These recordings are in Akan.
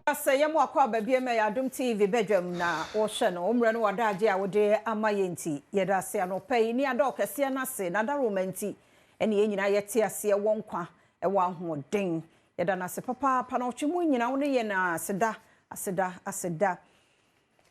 Sɛ yɛn mu akɔ aba bio ma yɛ Adom TV badwam na wohwɛ no, wo mmerɛ ne w'adagyeɛ a wode ama yɛn nti, yɛda ase anɔpa yi ne ada ɔkɛseɛ no ase, n'adaworoma nti ɛne yɛn nyinaa yɛte aseɛ wɔ nkwa, ɛwɔ ahoɔden. Yɛda no ase papaapa na ɔtwe mu nyinaa wo ne yɛn aseda, aseda, aseda.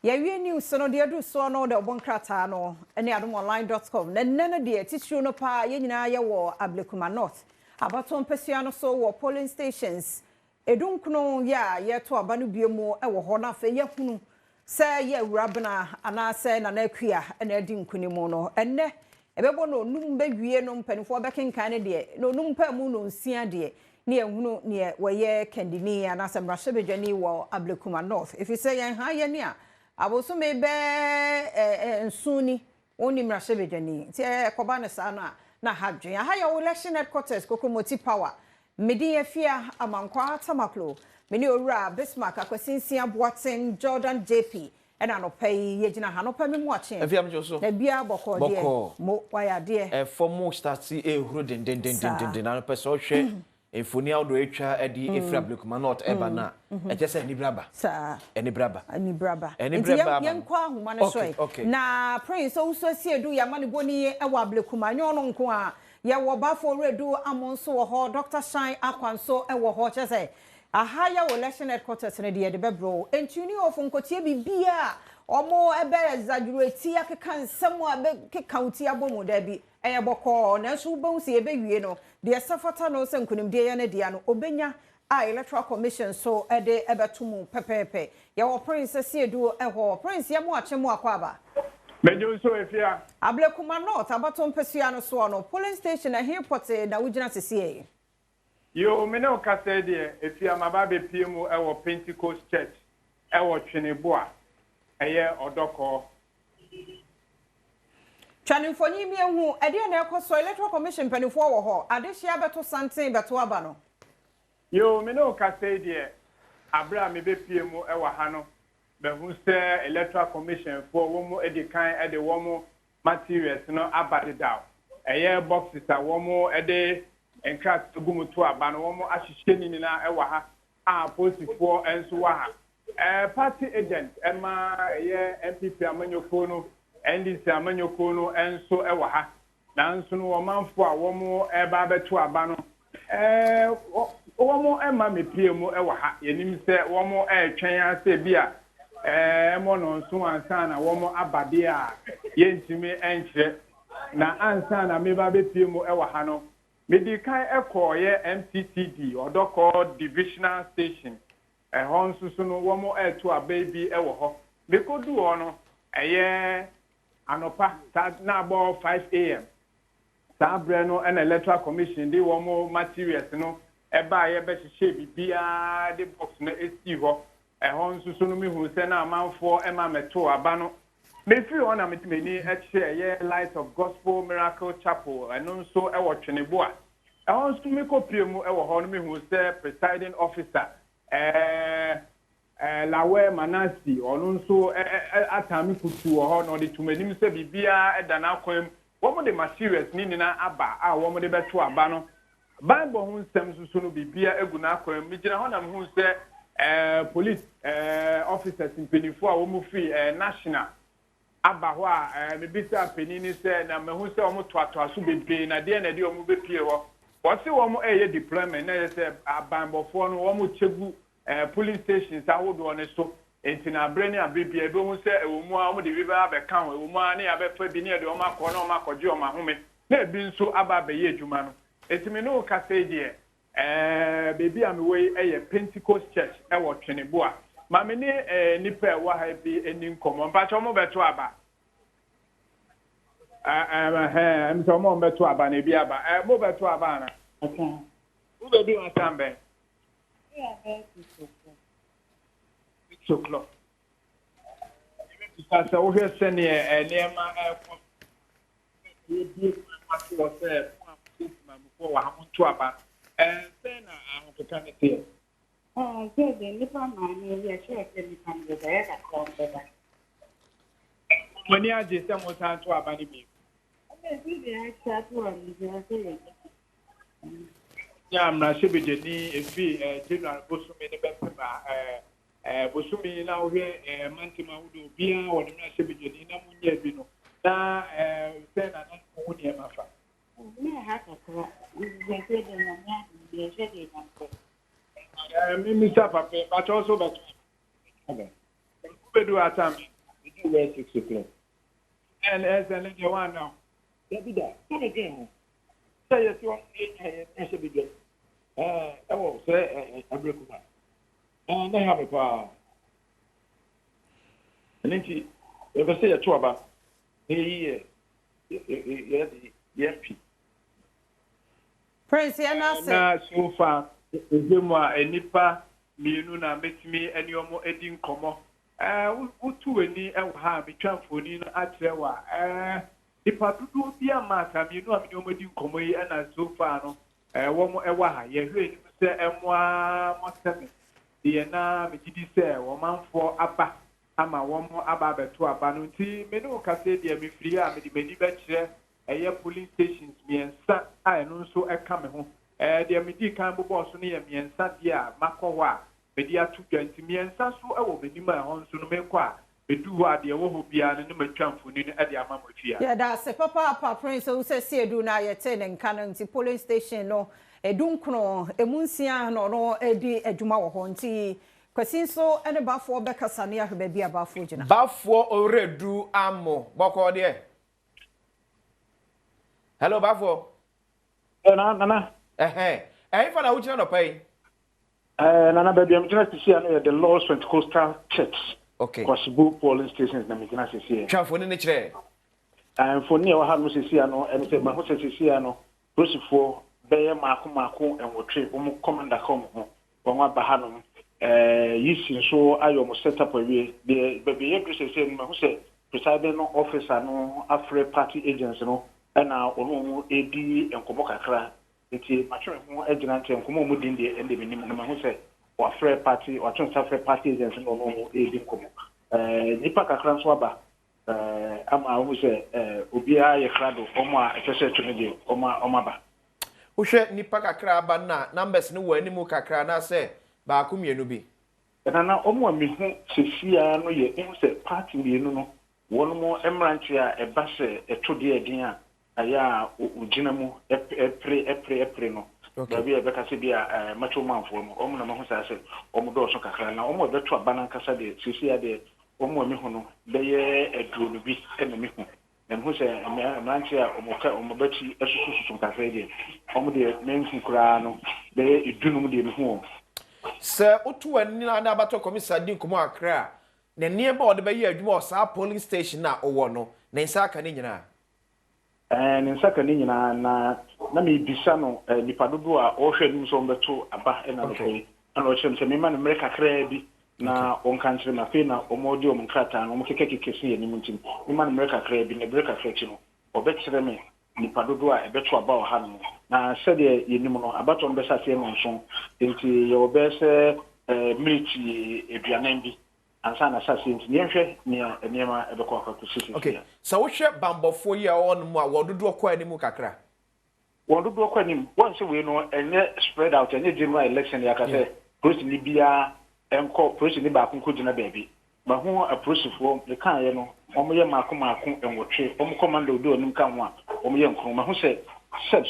Yɛawie news no, deɛ aduru soɔ no deɛ ɔbɔ nkrataa no ne adomonline dot com. Na nnɛ no deɛ titiriw no paa yɛn nyinaa yɛwɔ Ablekuma North abatoɔ mpasua no so wɔ polling stations edunkron yɛ a yɛreto aba no bio mu wɔ hɔ na afei yɛahunu sɛ yɛ Awurabena anaasɛ Nana Akua na adi nkunim no. Ɛnnɛ ɛbɛbɔ no onum bɛwie no mpanimfoɔ bɛkenkan no deɛ na onum paa mu no nsia deɛ ne yɛhunu neɛ wɔyɛ kandini anaasɛ mmarahyɛbadwani wɔ Ablekuma North ɛfiri sɛ yɛn ha yɛne a abosome bɛɛ nson ni wɔnni mmarahyɛbadwani nti ɛkɔba no saa no a na ha dwen. Aha yɛ election headquarters Kokromoti Power. Medin Afia Amankwaa Tamaklo. Me ne owura Bismarck Akwasi Nsia Boateng Jordan JP ɛna anɔpa yi yɛgyina ha. Anɔpa mi mu akye. Afia mekye so. Na bia bɔkɔɔ deɛ. Bɔkɔɔ. Mo wayɛ adeɛ. Ɛfɔ mo start ehuru dendendendenden. Anɔpɛ sɛ ɔhwɛ mfoni ahodoɔ atwa de efiri Ablekuma North ɛba no a, ɛkyɛ sɛ anibere aba. Saa. Anibere aba. Anibere aba. Anibere Nti ba aba. yɛnkɔ ahoma no so ɛ. Na Prince Owusu Asiedu yɛ amanebɔni wɔ Ablekuma. Ɛnyɛ ɔno nko a. Yɛwɔ Bafo Redu Amo nso wɔ hɔ. Dr. Shine Akwa nso wɔ hɔ. Kyerɛ sɛ aha yɛ wɔ election headquarters no deɛ yɛde bɛbrɛ wo. Ntuni ofo nkotie biribiara a ɔmo ɛbɛ exaggerate akeka nsɛm a bɛkeka wo ti abɔ mu daabi. Ɛyɛ bɔkɔɔ nanso wobɛhu sɛ yɛbɛwie no deɛ ɛsɛ fata no sɛ nkonimdie yɛ no deɛ no obɛnya a Electoral Commission so ɛde ɛbɛto mu pɛpɛɛpɛ. Yɛwɔ Prince Asiedu ɛhɔ. Prince yɛ mo akye mo akɔ aba. Medwo nso Efia. Ablekuma North abato mpasua no soɔ no polling station ɛhe pɔtee na wogyina sesie? Yo, me ne wo kasa yi deɛ Efia maba abɛpie mu ɛwɔ Pentecost Church ɛwɔ Tweneboa ɛyɛ Ɔdɔkɔɔ. Twa ne mfonyin bi ehu ɛdeɛ na ɛkɔ so. Electoral Commission mpanimfoɔ wɔ hɔ. Adehyia bɛto santen bɛto aba no. Yo, me ne wo kasa yi deɛ abere a mebɛpie mu ɛwɔ ha no bɛhu sɛ Electoral Commission foɔ wɔn mu edi kan ɛde wɔn materials no aba dedaw. Ɛyɛ boxes a wɔn de nkrataa gu mu to aba no wɔn ahyehyɛ ne nyinaa ɛwɔ ha a polisifoɔ nso wɔ ha. Party agent ɛma ɛyɛ NPP amanyɔkuo no, NDC amanyɔkuo no nso ɛwɔ ha. Nanso no ɔmanfoɔ a wɔn ɛba abɛto aba no wɔn ɛma mepie mu ɛwɔ ha. Yɛnim sɛ wɔn ɛretwɛn ase bi a ɛmɔ no nso ansa na wɔn aba deɛ a yɛntumi nkyerɛ. Na ansa na meba abɛpie mu ɛwɔ ha no, medi kan ɛkɔɔyɛ MTTD Ɔdɔkɔɔ Divisional Station. Ɛhɔ nso so no wɔn ɛreto aba bi ɛwɔ hɔ. Mekodu hɔ no ɛyɛ anɔpa saa na abɔ 5 a.m. Saa berɛ no ɛna Electoral Commission de wɔn materials no ɛbaeɛ bɛhyehyɛ biribiara de box no esi hɔ. Ɛhɔ nso so no mehu sɛ na amanfoɔ ɛma mɛto aba no. Mefiri hɔ na mede m'ani kyerɛ ɛyɛ Light of Gospel Miracle Chapel, ɛno nso ɛwɔ Tweneboa. Ɛhɔ nso mekɔpie mu ɛwɔ hɔ no mehu sɛ presiding officer ɛɛ ɛɛ Lawɛ Manasi ɔno nso ɛɛ atame kutu wɔ hɔ na ɔde tum anim sɛ biribiara ɛda n'akwan mu. Wɔn de materials ne nyinaa aba a wɔn de bɛto aba no. Banbɔ ho nsɛm nso so no biribiara egu n'akwan mu. Megyina hɔ na mehu sɛ police officers mpanimfoɔ a wɔn firi national aba hɔ a mebisa panin ni sɛ na mehu sɛ wɔn toatoa so bebree na deɛ na ɛde wɔn bɛpie hɔ. Wɔsi wɔn ɛyɛ deployment na yɛ sɛ abanbɔfoɔ no wɔn kyɛ gu police stations ahodoɔ ne so, nti na abere ne abere bia ebehu sɛ ɛwɔ mu a wɔn de bi bɛ abɛka ho, ɛwɔ mu a ne yɛabɛfa bi ne yɛde wɔn akɔ na wɔn akɔgye wɔn ahome na ebi nso aba abɛyɛ adwuma no. Eti mi ne wo kasa yi deɛ beebi a mewɔ yi ɛyɛ Pentecost Church ɛwɔ Tweneboa. Maame ne nipa a ɛwɔ ha bi ani nkɔmɔ mpakyɛ wɔn bɛto aba ɛɛ ɛɛ ɛm sɛ wɔn bɛto aba na ebi aba mo bɛto aba ana mo bɛbi wɔn asan bɛn 6 o'clock. Bisa sɛ wohwɛ sɛneɛ nneɛma ɛkɔ yɛbie kwan ma so wɔ sɛ mo a moyɛ timamufoɔ wɔ ha monto aba no, sɛn na ahokeka no teɛ? Sɛ deɛ nnipa maa no yɛhwɛ sɛ nnipa no bɛbɛyɛ kakra bɛba. Mo ani agye sɛ mo san to aba no bi? Ɛna bi deɛ akyɛ ato a no sɛ sɛ yɛnyɛ. Nya mmarahyɛbadwani efi January bosome ne bɛpem a Bosome yi na wohwɛ mantam ahodoɔ obiara wɔ ne mmarahyɛbadwani na monyɛɛ bi no, na sɛn na na mohu nneɛma fa? Na ɛha kakra, nti seesei deɛ Nyame adom deɛ yɛhwɛ deɛ Nyame bɛyɛ. Memmisa papa yi, mpakyɛ wo nso wobɛto aba? Wobɛdu hɔ ata me? Meduu bɛyɛ 6 o'clock. Ɛn ɛsɛ ne deɛ woanna ho? Dabi da, sɛ medwen ho sɛ yɛte hɔ na yɛnya yɛn mmarahyɛbadwam ɛwɔ sɛ Aberekuma na ɛha me paa. Ɛno nti yɛpɛ sɛ yɛto aba na yɛyi yɛ yɛ MP. Prince, yɛn ase. Na so far ɛhwɛ mu a, nnipa mmienu na mɛtumi ne wɔn adi nkɔmmɔ. Wotu w'ani wɔ ha a, metwa mfoni no akyerɛ wo a, nnipa dodoɔ bi ama asa mmienu a mene wɔn adi nkɔmmɔ yi, ɛna so far no wɔn wɔ ha. Yɛhwɛ anim sɛ ɛmoa mo sɛme deɛ, na megye di sɛ wɔmanfoɔ aba ama wɔn aba abɛto aba no. Nti me ne wo kasa deɛ, mefiri a mede m'ani bɛkyerɛ ɛyɛ polling stations mmiɛnsa a ɛno nso ɛka me ho. Deɛ medi kan bobɔɔ so no yɛ mmiɛnsa deɛ a makɔ hɔ a mede ato dwa, nti mmiɛnsa nso wɔ m'anim a ɛhɔ nso no mekɔ a medu hɔ a, deɛ ɛwɔ hɔ biara no ne matwa mfoni no de ama mo afie a. Yɛda ase papaapa, Prince. Wo sɛ si edu na yɛte ne nka no, nti polling station no 19, emu 6 na ɔno di adwuma wɔ hɔ. Nti Kwasi nso ne Baafoɔ bɛkasa ne ahwɛ baabi a Baafoɔ gyina. Baafoɔ Owuredu Amo, bɔkɔɔ deɛ? Hello, Baafoɔ. Nana, Nana. Ɛhɛn, ɛhefa na wogyina nɔpa yi? Nana, baabi a megyina sisi a no yɛ The Lord's Pentecostal Church. Kwasibo polling stations na megyina sisi yɛ. Twa mfoni ne kyerɛ. Mfoni a ɛwɔ ha no sisi a no, ɛne sɛ mahu sɛ sisi a no, polisifoɔ bɛyɛ maako maako 8, wɔn commander ka wɔn ho, wɔn aba hanom. EC nso ayɛ wɔn set up awie. Deɛ baabi a yɛduru sisi no, mahu sɛ presiding officer no afrɛ party agents no, ɛna ɔno wɔn edi nkɔmɔ kakra. Nti matwe me ho agyina, nti nkɔmɔ a wɔn di deɛ, ɛnde menim no. Mahu sɛ wafrɛ party, wato nsa frɛ party agents no, ɔno wɔn edi nkɔmɔ. Nipa kakra nso aba ama wɔn sɛ obiara yɛ krado, wɔn a ɛpɛ sɛ ɛto no deɛ, wɔn aba. Wohwɛ nipa kakra aba no a, numbers no wɔ anim kakra anaasɛ baako mmienu bi? Nana, wɔn a mehu sesia no yɛ ehu sɛ party mmienu no, wɔn mo mmeranteɛ a ɛba sɛ ɛto deɛ ɛden a ɛyɛ a ogyina mu ɛpere ɛpere ɛpere no, baabi a ɛbɛka sɛ bi a macho manfoɔ no, wɔn na mahu saa sɛ wɔn dɔɔso kakra. Na wɔn a ɛbɛto aba no ankasa deɛ, sesia deɛ, wɔn a mehu no bɛyɛ 20 bi ɛna mehu, na mehu sɛ mmeranteɛ a wɔn ka wɔn bɛkyi ɛsoso kakra yi deɛ, wɔn deɛ menhu koraa no bɛyɛ 15 deɛ mehu wɔn. Sɛ woto w'ani na ne abatɔ kɔmisa di nkɔmmɔ akra a, na nneɛma a ɔde bɛyɛ adwuma wɔ saa polling station a ɔwɔ no, ne nsa aka ne nyinaa? Ne nsa ka ne nyinaa, na mebisa no nipa dodoɔ a ɔrehwɛ anim sɛ wɔbɛto aba ɛna nɔpɛ yi, ɛna ɔkyerɛ me sɛ mema no mmerɛ kakraa bi na ɔnka nkyerɛ me. Afei na wɔde wɔn nkrataa no wɔn kekakeka si anim, nti mema no mmerɛ kakraa bi, na berɛ kakra akyi no ɔbɛkyerɛ me nipa dodoɔ a ɛbɛto aba wɔ ha no mu. Na sɛdeɛ yɛnim no, abatoɔ no bɛhyɛ aseɛ 7, nti yɛwɔ bɛyɛ sɛ miniti 40 bi ansa na hyɛ aseɛ, nti yɛnhwɛ nea nneɛma ɛbɛkɔ akɔkɔsi sisi. Sɛ wohwɛ bambɔfoɔ yi a ɔwɔ no mu a, wɔn dodoɔ kɔ anim kakra? Wɔn dodoɔ kɔ anim. Wɔn sɛ wei no ɛnyɛ spread out, ɛnyɛ general election. Yɛ aka sɛ polisini biara nkɔ, polisini baako nkɔ gyina baabi. Mahu apolisifoɔ mekaeɛ no, wɔn yɛ maako maako 8, wɔn commander odi anim ka ho a, wɔn yɛ 9. Mahu sɛ CEPS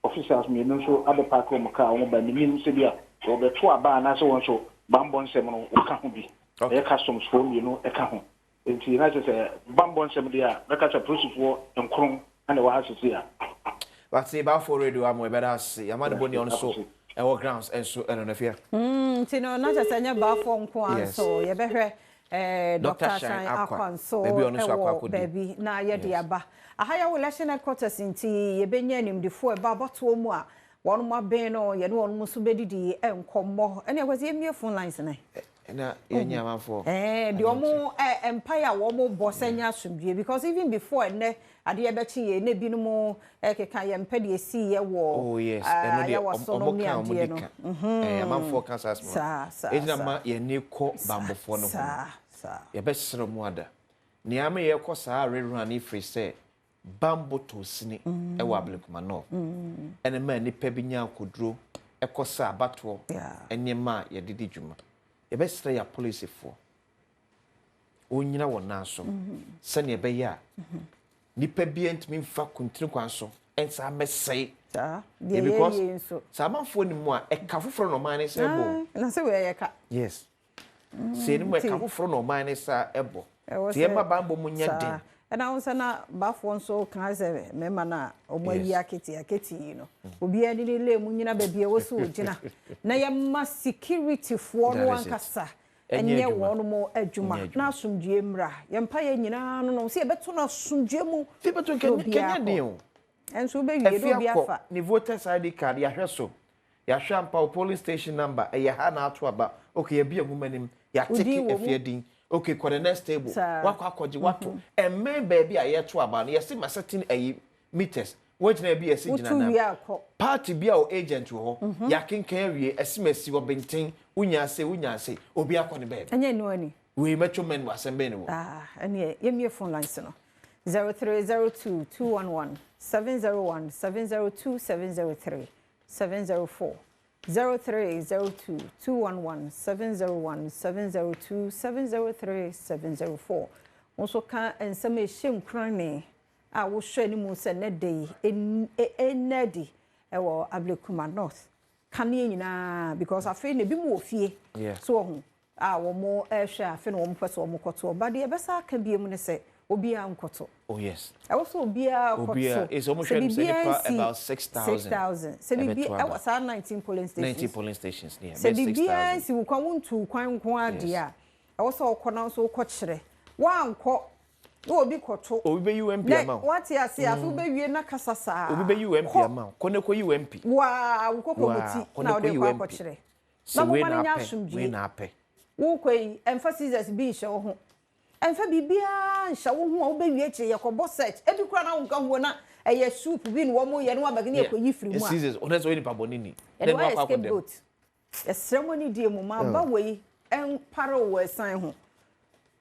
officers mmienu nso abɛpark wɔn kaa, wɔn ba. Menim sɛ bi a wɔbɛto aba anaasɛ wɔn nso bambɔ nsɛm no wɔka ho bi. Ɛyɛ customs foɔ mmienu ɛka ho, nti na kyerɛ sɛ bambɔ nsɛm deɛ a, mɛka sɛ polisifoɔ 9 ɛna ɛwɔ ha sisi a. Wate, Baafo Radio Amo, ɛbɛda ase. Yɛama ne bɔni, ɔno nso ɛwɔ grounds ɛnso ɛno no afia. Nti no na kyerɛ sɛ nyɛ Baafoɔ nko a nso yɛbɛhwɛ Dr. Shan Akwa nso ɛwɔ baabi na yɛde aba. Aha yɛwɔ election headquarters, nti yɛbɛnya animdefoɔ ɛba abatoɔ mu a wɔn mo abɛn no, yɛne wɔn nso bɛdidi nkɔmmɔ. Ɛne ɛkɔ sɛ yɛmmie phone lines no. Ɛna yɛnyɛ amanfoɔ. Deɛ ɔmo mpaeɛ a wɔn bɔ sɛ nyɛ asomdwie, because even before ɛnɛ adeɛ bɛkye yɛ na ebinom ɛkeka yɛn mpɛ deɛ esi yɛ wɔ. Oh yes, ɛno deɛ ayɛwɔ so nom ɔmo ne ka ɔmo adeɛ di no. ka amanfoɔ ka saa asɛm. Saa. Egyina ma yɛn kɔ bambɔfoɔ no ho. saa saa Yɛbɛsrɛ mu ada nea ama yɛkɔ saa rerun ne firi sɛ bambɔ tɔ sini ɛwɔ Ablekuma North, ɛna maa nipa bi nya akoduro ɛkɔ sɛ abatoɔ nneɛma a yɛde di dwuma. Yɛbɛsrɛ yɛn apolisifoɔ wɔnnyina wɔn nan so sɛdeɛ ɛbɛyɛ a nipa biara ntumi mfa kuntini kwan so nsan mmɛsɛe. Saa, Yeah, deɛ because yɛyɛ yi nso. sɛ amanfoɔ nim a ɛka foforɔ na ɔman ne sɛ bɔ. Ah, na sɛ wei yɛ ka. Yes. Sɛ yɛnim a ɛka Nti foforɔ na ɔman ne sa ɛbɔ. Ɛwɔ Nti sɛ yɛmma banbɔ mu nyɛ saa. den. Ɛna wo sɛ na bafoɔ nso ka sɛ mmarima no a wɔn ayi akete akete yi no, obiara ne ne lane mu nyina baabi a ɛwɔ sɛ ɔgyina. Na yɛma securityfoɔ no That is it. ankasa Ɛnyɛ ɛnyɛ adwuma. wɔn mo adwuma. Ɛnyɛ adwuma. Na asomdwoe mmra. Yɛn mpaeɛ nyinaa no no sɛ yɛbɛto no asomdwoe mu. Sɛ yɛbɛto Na kɛnyɛ obiara den kɔ. o. Ɛnso wobɛwie na Ɛfi obi akɔ afa. ne voters ID card yɛahwɛ so. Yɛahwɛ ampa wo polling station number ɛyɛ ha na ato aba. Okay, yɛbi nwoma nim. Wo din Yɛateke wɔ mu. afie din. Okay, kɔ the next table. Saa. Wakɔ akɔgye wato. Ɛmmɛn baabi a yɛto aba no yɛsi ma certain ɛyi meters. Wɔgyina bi yɛsi gyina Wotu nam. wie akɔ. Party bi a wɔ agent wɔ hɔ. Yɛakenkan awie ɛsi ma si wɔ benten. Wonya ase wonya ase. Obi akɔ ne baabi. Ɛnyɛ nu ani. Wei mɛtwo men wɔ asɛm bɛn ne wɔ. Ah, ɛneɛ yɛmmie phone lines no. 0302 211 701 702 703 704 0302 211 701 702 703 704. Wo nso ka nsɛm a ɛhyɛ nkuran a wohwɛ anim sɛ nnɛ da yi ɛnnɛ adi ɛwɔ Ablekuma North. Ka ne nyinaa because afei na ebi mu wɔ fie. So wɔ ho a wɔn ɛrehwɛ afei na wɔn pɛ sɛ wɔn kɔto. Ɔba deɛ ɛbɛsa aka bie mu ne sɛ obiara nkɔto. Oh yes. Ɛwɔ sɛ obiara kɔto. Obiara, ɛsɛ wɔn hwɛ no sɛ biribiara nipa nsi about 6,000. 6,000. Sɛ biribi ɛbɛto aba. ɛwɔ saa 19 polling stations. 19 polling stations. Yeah, Sɛ bɛyɛ biribiara 6,000. nsi wo kwan wontu kwan nko adeɛ a ɛwɔ sɛ wokɔ na nso wokɔkyerɛ. Woankɔ na obi kɔto. Obi bɛyi MP Na ama wo. wate ase afei wobɛwie na kasa saa. Obi bɛyi MP Kɔ. ama wo. Kɔ ne kɔ yi MP. Waa wo kɔkɔ Waa, ti kɔ na ne wode kɔ yi kɔ MP. akɔkyerɛ. Sɛ Na wei moma no na nyɛ apɛ, wei asomdwie. na apɛ. Wokɔ yi ɛmfa scissors bi nhyɛ wo ho. Ɛmfa biribiara nhyɛ wo ho a wobɛwie akyire yɛkɔbɔ search. Ebi koraa na wonka ho na ɛyɛ soup bi na wɔn yɛ na wabɛka ne yɛkɔyi firi mu a. Scissors, ɔno sɛ ɔyɛ nipa bɔne ni. Yɛde Na wayɛ ɛno akɔ akɔdɛm. scapegoat. Yɛsrɛ mo ne die mu ma aba wei ɛmpare wɔ ɛsan ho.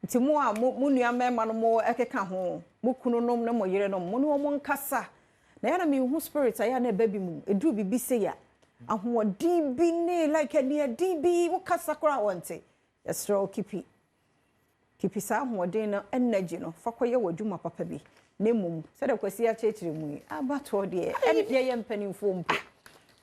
Nti mo a mo nua mmarima no mo ɛkeka ho, mo kunu nom ne mo yere nom, mo ne wɔn nkasa. Na yɛn na mehu spirit a yɛn na ɛba bi mu. Eduru bibi se ya. Ahoɔden bi ne like aniɛden bi wokasa koraa wɔnte. Yɛsrɛ wo keep. Keep saa ahoɔden no energy no fa kɔyɛ w'adwuma papa bi. Na mmom sɛdeɛ Kwasi akyerɛkyerɛ mu yi, abatoɔ deɛ ɛne yɛyɛ mpanimfoɔ mpo.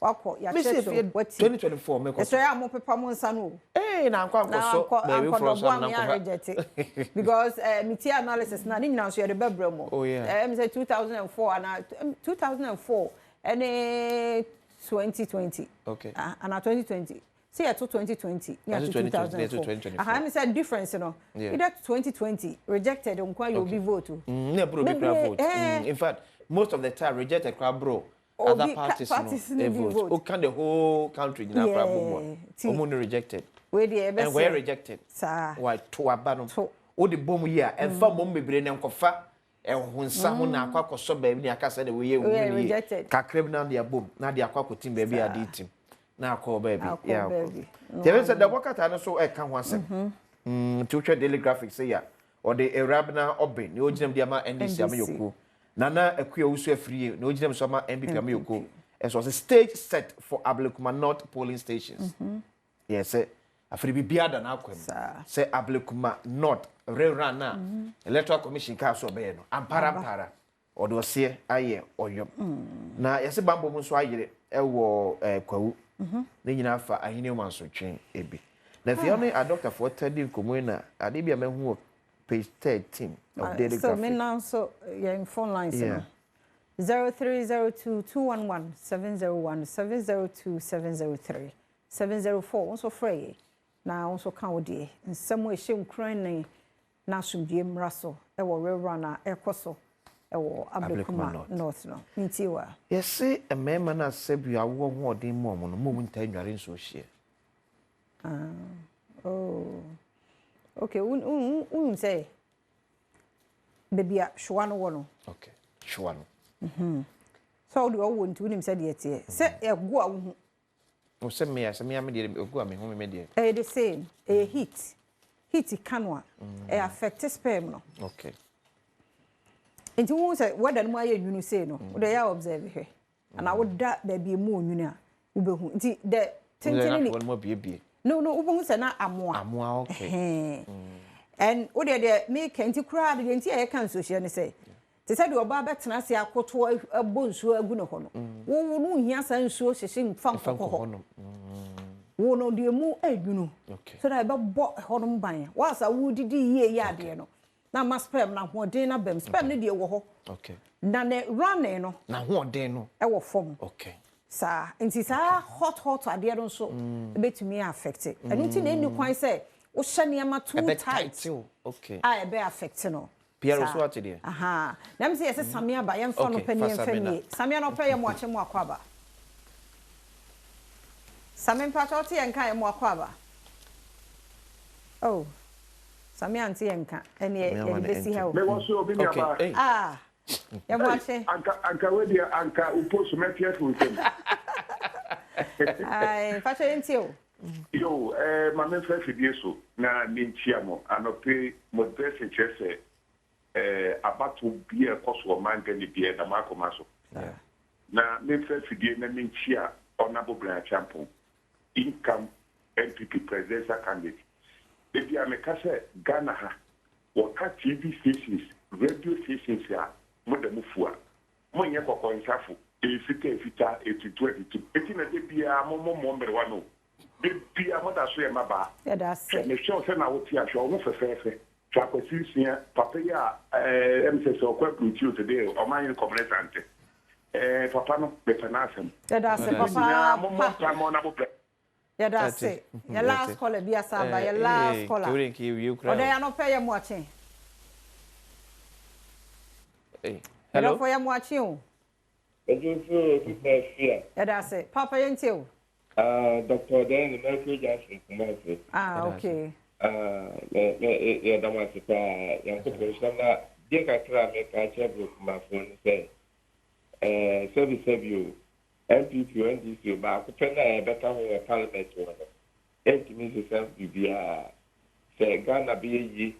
Wakɔ yɛakyerɛkyerɛ wati. 2024 mekɔ. Yɛsrɛ yɛ a mopepa mo nsa no o. Eh, na ankɔ Na ankɔ so baabi ankɔ foforɔ so dɔboa na me nkɔfa. areject because metie analysis na ne nyinaa nso yɛde bɛbrɛ mu. Oh, yeah. Sɛ 2004 ana 2004 ɛne 2020. Okay. Ah, ana 2020. Sɛ yɛto 2020 ne Yɛto yɛto 2020, 2004. 2024. Aha, sɛ difference no. Either 2020 rejected nkwa yɛ obi vote o. Na ɛboro obi kora Bebree, vote. In fact, most of the time rejected kora bro. Obi Other parties, parties no, no they bi vote. vote. O kan the whole country nyinaa kora bɔ mu a. Ti- Ɔmo no rejected. Wei deɛ And wɔyɛ yɛbɛsrɛ. rejected. Saa. Wa to aba no. To. O de bɔ mu yi a ɛmfa mmom bebree na nkɔfa ɛho nsa ho na akɔ akɔsɔ baabi ne aka sɛ de wɔyɛ Wɔyɛ ewu ne yie. rejected. Kakra bi na de abom na de akɔ akɔtim baabi a de tim na akɔ baabi. Akɔ Yeah, akɔ. baabi. Nti ɛbɛn sɛ dabɔ kata no so ɛka ho asɛm. Nti wohwɛ Daily Graphic sɛ yɛ a ɔde Ewurabena Ɔbɛn na ogyina mu de ama NDC NDC. amanyɔkuo. Nana Akua Owusu Afriyie na ogyina mu so ama NPP amanyɔkuo. Ɛso ɔsɛ stage set for Ablekuma North polling stations. Yɛ sɛ afei biribiara da n'akwan mu. Saa. Sɛ Ablekuma North rerun a Electoral Commission kaa so ɔbɛyɛ no ampara ampara ɔde ɔseɛ ayɛ ɔyɔm. Na yɛsɛ bambɔ mu nso ayere ɛwɔ Kwawu. Ne nyinaa fa ahenni mu asotwe ebi. Na afei ɔne adɔktafoɔ tɛ di nkɔmmɔ yi na adeɛ bi a mahu wɔ page 13 of Daily So me Graphic. now so yɛn phone lines Yeah. no. 0302 211 701 702 703 704 wo nso frɛ yɛ na wo nso ka wo deɛ nsɛm a ɛhyɛ nkuran ne na asomdwie mmra so ɛwɔ rerun a ɛkɔ so ɛwɔ Ablekuma Ablekuma North. North no. Ntie wa. Yɛse mmarima no asɛ bi awoɔ hoɔden mu ɔmo no mo mu ntaa nnware nsuo hyeɛ. Oh. Okay, wo wo sɛ baabi a hyewa no wɔ no. Okay. Hyewa no. Sɛ wode ɔwɔ nti wonim sɛ deɛ teɛ. Sɛ ɛgo a wohu. O sɛ mmea sɛ mmea me deɛ egu a me ho me deɛ. Ɛyɛ the same. Ɛyɛ heat. Heat ka no a ɛyɛ affect sperm no. Nti wohu sɛ weather no mu ayɛ nwunu sei no, wode yɛ observe hwɛ. Anaa woda baabi emu onwunu a wobɛhu. Nti the tentene Ne ne wɔn mu abiebie. No, wobɛhu sɛ na amoa. Amoa, okay. And wo deɛ meka nti koraa deɛ nti a yɛka nsuohyɛ ne sɛ te sɛ deɛ ɔbaa bɛtena ase akoto abɔ nsuo agu ne hɔ no, wo no nhia saa nsuo hyehye mfa nkɔkɔ hɔ. Wo no deɛ mu adwunu so that ɛbɛbɔ ɛhɔ nom ban. Woasa wodidi yie yɛ adeɛ no na ama sperm na ahoɔden no abam. Sperm no deɛ wɔ hɔ na ne running no na ahoɔden no ɛwɔ fam. Saa nti saa hot hot adeɛ no nso ɛbɛtumi affect. Ɛno nti na ɛnni kwan sɛ wohyɛ nneɛma too tight a ɛbɛ affect no. Pierre so ate deɛ. Aha. Na m sɛ yɛsɛ Samia ba yɛmfa no pɛ ne yɛmfa nie. Samia no ɔpɛ yɛ mo akye mo akɔ aba. Sami mpakyɛ ɔte yɛn nka, yɛ mo akɔ aba. Oh. Samia nte yɛn nka. Ɛne yɛde bɛsi ha o. Mewɔ so, obi nuaba. Ah. Yɛ mo akye. Anka we deɛ anka upo so mɛte afi nsɛm. Ai, mpakyɛ yɛntie o. Yo, ma memfa afidie so na menkyia mo. Anɔpe mo dressing kyerɛ sɛ abato bi a ɛkɔ so ɔman Ghana bi ɛda mo akoma so. Na memfa afidie na menkyia Honorable Bryan Acheampong, income NPP presidential candidate. Ebi a meka sɛ Ghana ha, wɔka TV stations, radio stations a moda mo fu a, monyɛ kɔkɔnsafo, ɛyɛ fitaa, ɛtutu atutu. Eti na de biara mo mo mo mmerewa no. De biara moda so yɛ mmabaa. Yɛda ase. Hwɛ, mehwɛ wo sɛ na wote a, hwɛ wo ho fɛfɛɛfɛ. Hwɛ Akwasi Nsia, papa yi a sɛ ɔkɔ aburokyi o sɛ de ɔman yɛ kɔmene sante. Papa no, mepɛ n'asɛm. Yɛda ase Nyinaa mommɔ papa. mpa ma ɔna mo Yɛda ase. Yɛ last caller bi asa aba. Yɛ last caller. Ɔdɛ yɛ anɔpɛ, yɛ mo akye. Hello. Yɛdɔfo, yɛ mo akye o. Ɛdwo so fia. Yɛda ase. Papa, yɛntie o. Dr. Dan Mercury Johnson Kumasi. Ah, okay. Me me yɛda mo ase paa. Nyankopɔn nhyira na deɛ kakra a meka kyerɛ Burokumafoɔ no sɛ sɛbi sɛbi o, NPP o, NDC o, baako pɛ no a yɛbɛka ho wɔ parliament wɔ no ɛntumi nsesa biribiara. Sɛ Ghana bɛyɛ yie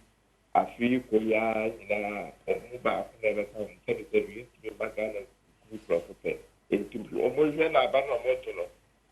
afei kɔ yi ara nyinaa, ɔmo mu baako na ɛbɛka ho, sɛbi sɛbi, ɛntumi mma Ghana kuru prɔfo pɛ. Nti ɔmo hwɛ na aba na ɔmo to no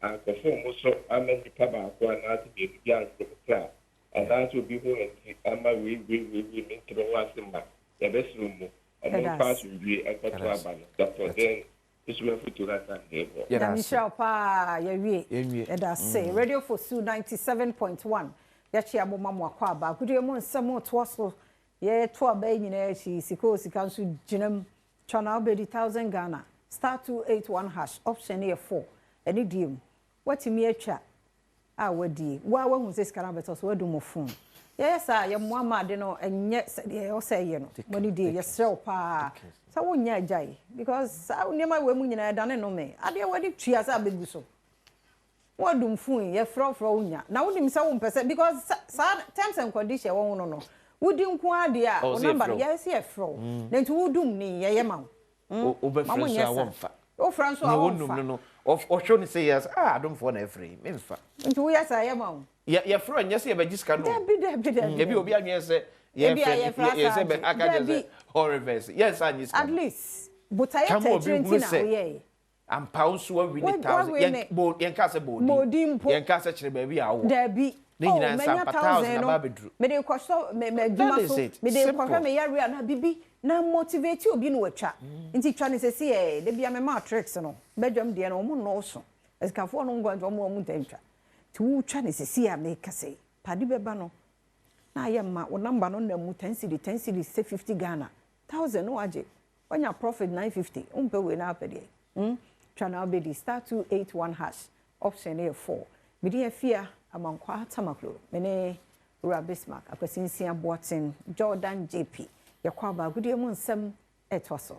ankɔfo ɔmo so ama nipa baako anaasɛ mmienu bi ahwere mo kra anaasɛ obi ho nti ama wei wei wei wei mente me ho ase ma yɛbɛsrɛ mu ɔmo mfa asomdwie ɛkɔto aba no. Dr. Den nso afotu no asa ne bɔ. Nyame nhyira wo paa, yɛwie. Yɛda ase. Radio Fosu 97.1, yɛkyea mo ma mo akɔ aba. Agodie mu nsɛm toa so. Yɛto aba yi nyinaa akyi, sika o sika nso gyina mu. Twa na wobɛdi 1,000 Ghana. *281#, option no yɛ 4. Ɛne die mu. Watumi atwa a wadie. Wo a wahu sɛ sika no abɛtɔ so, wadu mo phone. Yɛyɛ saa, yɛmmoa ma ade no ɛnyɛ sɛdeɛ ɛwɔ sɛ ɛyɛ no. Mo ani die, yɛsrɛ wo paa. Sɛ wonyɛ agyae because saa nneɛma wei mu nyinaa ɛdane nnome. Adeɛ wadi tua sɛ abɛgu so. Wadum phone, yɛfrɛ wo frɛ wo nya. Na wonim sɛ wompɛ sɛ because saa terms and condition wɔ ho no, wodi nko adeɛ a wo number no yɛyɛ sɛ yɛfrɛ wo. Na nti wodum ni yɛyɛ ma wo. Wobɛfrɛ nso a wɔmfa. Wofrɛ nso a wɔmfa. No, ɔhwɛ no sɛ yɛ ah, adomfoɔ na ɛfrɛ yi, memfa. Nti woyɛ saa, yɛ ma wo. Yɛfrɛ nyɛ sɛ yɛbɛgye sika no. Dabi, dabi, dabi. Ebi obi adwene sɛ yɛfrɛ yɛ sɛ bɛ aka kyerɛ sɛ ɔreverse yɛnsa nye sika. At least botaeɛ tɛkyerɛ nti na woyɛɛ. Ampa, wo nso wawi ne thousand. Yɛnka sɛ bɔɔdi. Mpo yɛnka sɛ kyerɛ baabi a wowɔ. Dabi. Ne nyinaa nsa mpa thousand aba abɛduru. Mede kɔsɔ me adwuma so, mede kɔhwɛ me yare ana bibi na motivate obi no watwa. Nti twa ne sɛsi ɛ de bia me ma tricks no bɛdwam deɛ no ɔmo nnɔɔso. Asikafoɔ no nkwa nti ɔmo nta ntwa. Nti wotwa ne sɛsi a meka sɛ pade bɛba no na ayɛ ma wo number no nam mu 10 cedi, 10 cedi sɛ 50 Ghana 1,000 no wagye, wanya profit 950. Wompɛ wei na apɛ deɛ twa na wobɛdi *281#, option no yɛ 4. Mede Afia Amankwa Tamaklo, me ne Wura Bismarck Akwasi Nsia Boaten, Jordan JP, yɛkɔ aba. Agodie mu nsɛm ɛtoa so.